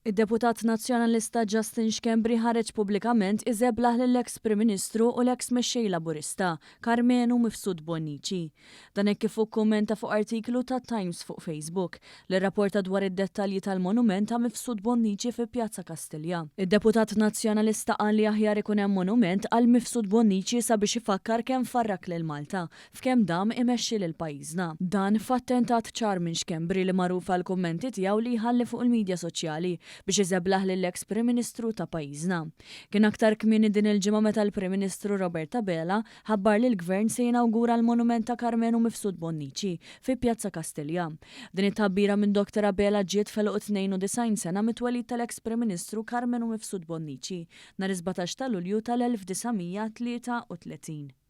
Id-deputat Nazzjonalista Justin Schembri ħareġ pubblikament iżeblaħ lill-eks Prim Ministru u l-eks Mexxej Laburista, Karmenu Mifsud Bonnici. Dan hekk kif hu kkummenta fuq artiklu tat-Times fuq Facebook, li rrapporta dwar id-dettalji tal-monument ta' Mifsud Bonnici fi Pjazza Kastilja. Id-deputat Nazzjonalista qal li aħjar ikun hemm monument għal Mifsud Bonnici sabiex ifakkar kemm farrak lil Malta f'kemm dam imexxi lil pajjiżna. Dan f'attentat ċar minn Schembri li magħruf għall-kummenti tiegħu li jħalli fuq il-midja soċjali biex iżeblaħ lill-eks Prim Ministru ta' pajjiżna. Kien aktar kmieni din il-ġimgħa meta l-Prim Ministru Robert Abela ħabbar li l-Gvern se jinawgura l-monument ta' Karmenu Mifsud Bonnici fi Pjazza Kastilja. Din it-tħabbira minn Dr Abela ġiet f'għeluq 92 sena mit-twelid tal-eks Prim Ministru Karmenu Mifsud Bonnici nhar is-17 ta' Lulju tal-1933.